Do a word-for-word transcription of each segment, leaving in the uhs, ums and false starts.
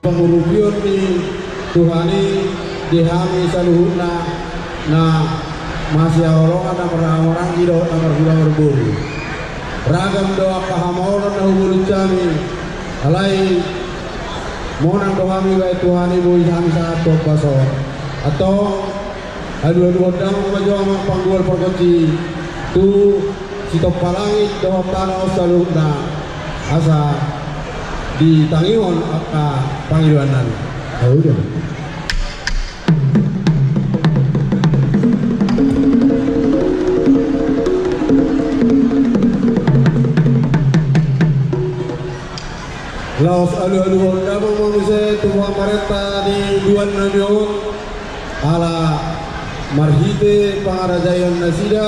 Pangurupion ni Tuhan i di hami saluhutna na masihaholongan, na marhahamaranggi dohot na marhula marboru. Ragam do angka hamaolon na hubolus hami, alai monang do hami bahen Tuhan i boi hami sahat tu ombas on. Antong, alualuhon damang ma jo amang panggual pargonsi tu sitompa langit dohot tano on saluhutna, asa ditangihon angka pangidoan nami. Alualuhon. Laos alualuhon damang ma muse tu pamarenta ni duan nami on, ala marhite pangarajaion nasida,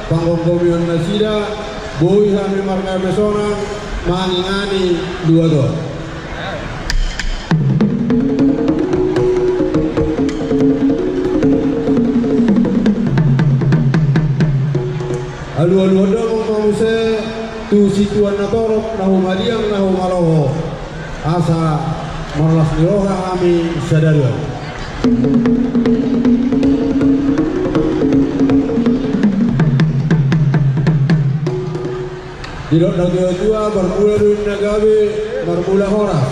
panggomgomion nasida, boi hami marngabe sonang mangingani luat on. Alualuhon damang ma muse tu situan na torop, na humaliang, na humaloho, asa marlas ni roha hami sadari on. Didok natuatua, marmula do inna gabe, marmula horas.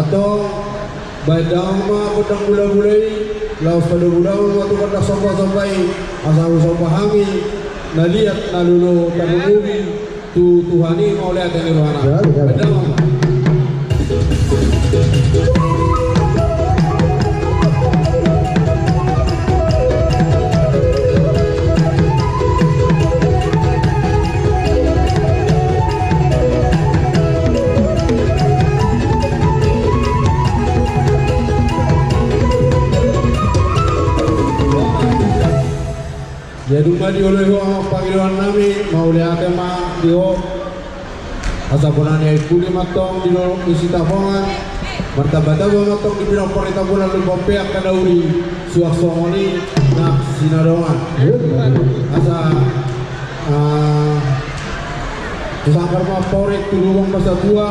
Antong, bahen damang ma gondang mulamula i, laos padomu damang ma tu gondang sombasomba i, asa husomba hami na liat na lolo tarlumobi tu Tuhan i mauliate ni rohana. Bahen damang ma. Jadi ma dioloi ho amang pangidoan nami, mauliate ma di ho. Asa bona ni ai puli ma antong di dolok ni Sitapongan, martambatamba ma antong di pinompar ni Tambunan Lumban Peak angka na uli, suang songon i nang sinadongan. Asa, ah, tu sanggar ma amporik, tu lubang ma satua,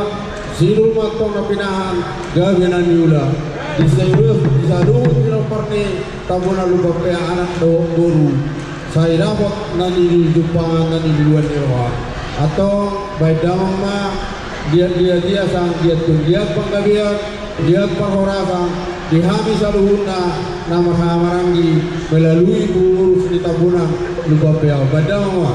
sinur ma antong na pinahan, gabe na niula. Di saluhut, di saluhut pinompar ni Tambunan Lumban Peak, anak dohot boru, sai dapot na niluluan ni roha. Antong, bahen damang ma, liat-liat ia sang liat tu liat panggabean, liat parhorasan di hami saluhutna na marhahamaranggi melalui pengurus ni Tambunan Lumban Peak. Bahen damang ma.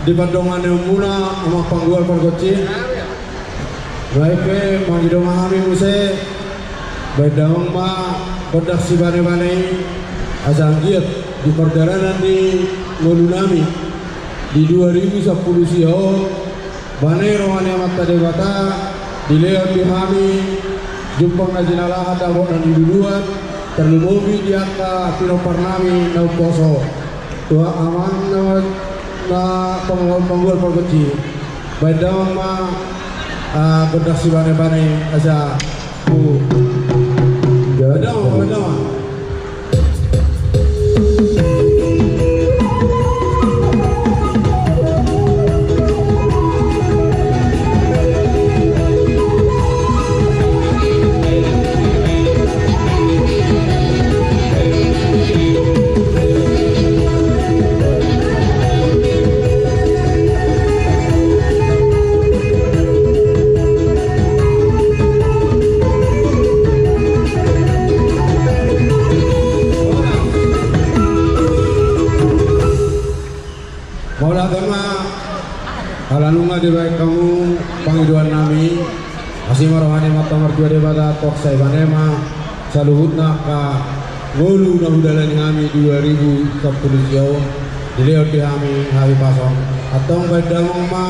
Di pandonganeonmuna, amang panggual pargonsi. Baik pe, mangido ma hami muse. Baen damang ma gondang sibanebane i, asa anggiat di pardalanan ni ngolunami di dua ribu sampulu sia on, bane roha ni Amanta Debata, dilehon di hami jumpang na jinalahan, dapot na niluluan, tarlumobi di angka pinomparnami na umposo. Tu amang na, na panggual, panggual pargonsi. Baen damang ma, ah, gondang sibanebane, asa. Baen damang, baen damang. Mauliate ma, ala nunga dibaen hamu pangidoannami. Asi ma roha ni Amanta Martua Debata, tong sai bane ma saluhutna angka ngolu na hudalani hami dua ribu sampulu sia on, dilehon di hami hahipason. Antong baen damang ma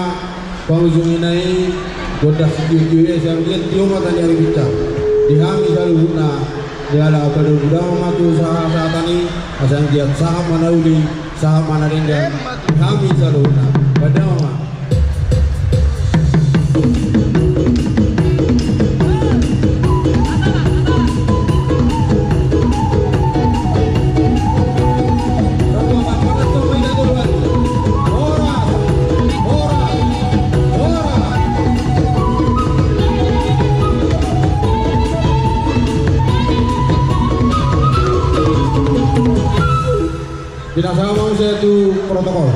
pangujungina i gondang sitio-tio i, asa anggiat tio ma tali ari binsar di hami saluhutna. Jala padomu damang ma tu sahat-sahatan i, asa anggiat sahat ma na uli, sahat ma na denggan di hami saluhutna. Baen damang ma. Pinasama muse tu protokol.